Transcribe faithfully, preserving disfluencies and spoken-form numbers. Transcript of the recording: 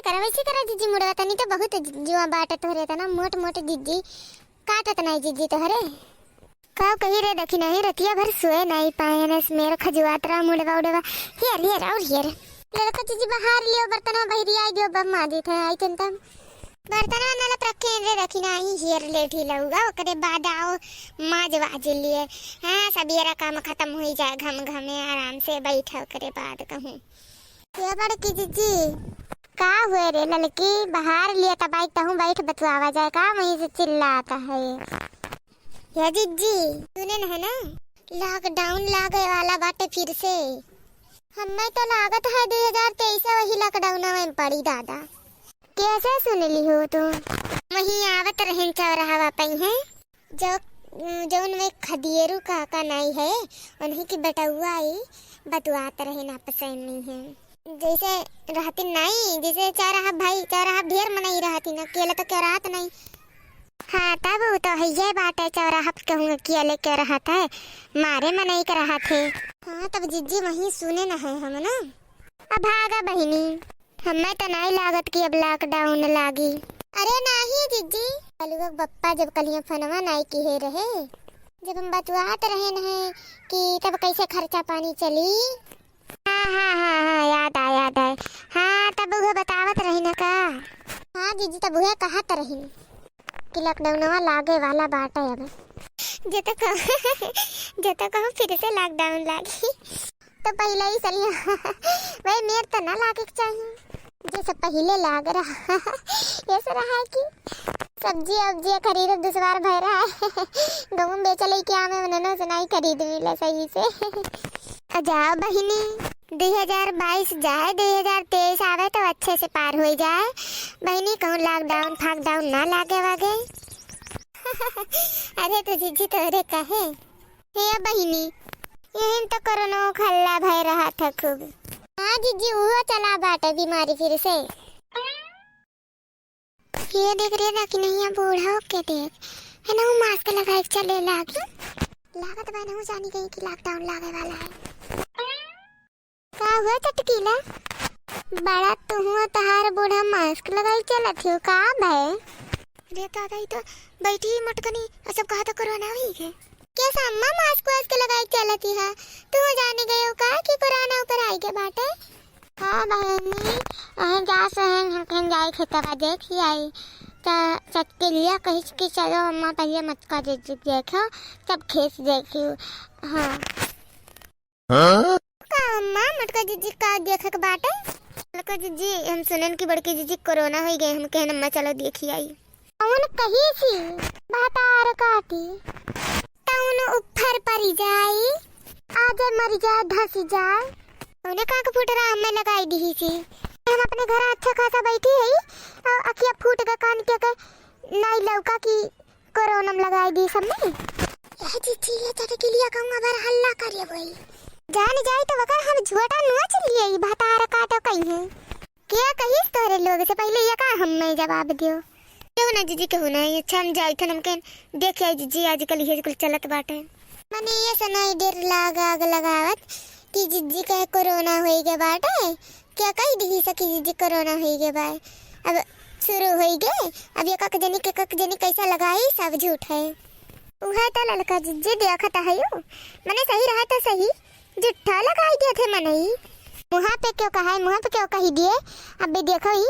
करा वैसे करा जिज्जी मुड़वा, तनी तो बहुत जुआ बाटत तोहरे, तना मोट मोट जिज्जी, काटत नाई जिज्जी तोहरे। का कही रे दखिनही, रतिया भर सोए नाई पाए, नस मेर खजुआत रहा मुड़वा उड़वा, हेर हेर और हेर। ललका जिज्जी बहार लियो बर्तनवा, बहरी आई दियो, बम माजित है, आई चिंता। बर्तनवा नलप रखे रे दखिनही, हेर लेठी लउगा, ओकरे बाद आओ माज वाज लिए। हाँ, सबेरा काम खतम हुई जाए, घम घमे आराम से बैठा, ओकरे बाद कहूँ। ए बड़की जिज्जी, का हुए रे ललकी? बहार लिया त बाइक तहूँ बैठ बतुआवा जाए का, वहीं से चिल्लात है। ए जिज्जी, सुने न है ना, lockdown लागे वाला बाटे फिर से। हमें तो लागत है दुई हजार तेईस वही lockdown में पड़ी दादा। कैसे सुन ली हो तू? वहीं आवत रहन चौराहा पई है। जो, जौन वे खदियरू काका नाई है, उन्हीं की बेटउआ आई बतुआत रहे ना पसंद नहीं है। जैसे रहती नाई, जैसे चौराहा भाई, चौराहा ढेर मनई रहती ना, अकेले तो क्यों रहत नाई। हाँ, तब वो तो है ये बात है, चौराहा पे कहूँगा अकेले क्यों रहत है, मारे मनई के रहत है। हाँ, तब जिज्जी वहीं सुने न है हम ना। अब भागा बहिनी। हमें तो नाई लागत कि अब lockdown लागी। अरे नाही जिज्जी, कलुआ के बप्पा जब कलिया फोनवा नाई किहे रहे, जब हम बतुआत रहे न है कि तब कैसे खर्चा पानी चली। हाँ, हाँ, हाँ, हाँ, याद आए, याद आए। हाँ, तब उहे बतावत रही न का? हाँ जिज्जी, तब उहे कहत रही कि lockdownवा लागे वाला बाटे अब। जे तो कहूँ, जे तो कहूँ फिर से lockdown लागी। तो पहिले ही सलिया, वही मेर तो ना लागे के चाहिए, जैसे पहिले लाग रहा। ऐसे रहा है कि सब्जी उब्जी खरीद दुश्वार भय रहा है। गहूँ बेचे लेके आवे, उन्हें से नहीं खरीद मिले सही से। आ जाओ बहिनी, दुई हजार बाईस जाए, दुई हजार तेईस आवे तो अच्छे से पार हो जाए। बहिनी कहूँ lockdown फाकडाउन ना लागे वागे। अरे तो जिज्जी तोरे कहे। हे बहिनी, यही तो कोरोना खल्ला भय रहा था खूब। हाँ जिज्जी, उहो चला बाटे बीमारी फिर से। ये देख रे दखिनही, बूढ़ा के देख, है ना, वो mask लगाए के चले लागी। लागत बा ना, वो जानी गई कि lockdown लागे वाला है। का हुआ चटकीला? बड़ा तुहुआ तहार बूढ़ा mask लगाई चलत हो का भय? रे दादा, ई तो बैठी ही मोटकनी और सब कहा तो कोरोना हुई है। कैसा अम्मा mask वास्क लगाई चलत ही है? तू जाने गए हो का कि कोरोना ऊपर आई के बाटे? हाँ बहिनी, अहें जा सहन हम कहीं जाए खेतवा देख ही आई। त चटकीलिया कहिस कि चलो अम्मा पहले मटका जिज्जी देखो, तब खेत देखियो। हाँ। हाँ? का अम्मा, मोटका जिज्जी का देखे के बाटे? मोटका जिज्जी, हम सुनन कि बड़की जिज्जी कोरोना होई गए, हम कहन अम्मा चलो देखी आई। कौन कही थी? भतार काटी। तौन ऊपर परी जाई। आजे मरी जाए, धसी जाए। उन्हें का के फुटरा हमें लगाई दी थी। हम अपने घर अच्छा खासा बैठी है, और अखिया फूट के कान के, के नाई लौका की कोरोना में लगाई दी सब में। ए जिज्जी, ये चटकीलिया कहूँ अबर हल्ला करे वही। जान जाई तो वकर हम झोटा नोच लिए, ई भतार काटो कहीं है। क्या कहिस तोहरे लोग से पहले ये का हम में जवाब दियो? क्यों ना जिज्जी, क्यों ना, अच्छा हम जाई थन हमके देख आई जिज्जी, आजकल ये आजकल चलत बाटे। मने ये सनाई डेर लाग आग लगावत कि जिज्जी कहे कोरोना होई गए बाटे, क्या कही दिही सकी जिज्जी कोरोना होई गए बाय। अब शुरू होई गए, अब ये कक जनी के कक जनी कैसा लगाई, सब झूठ है। उहे तो ललका जिज्जी देखत है यू, मने सही रहा तो सही, झूठा लगाई दिए थे मनई। मुँहा पे क्यों कहा है, मुँहा पे क्यों कही दिए, अब भी देखो ही,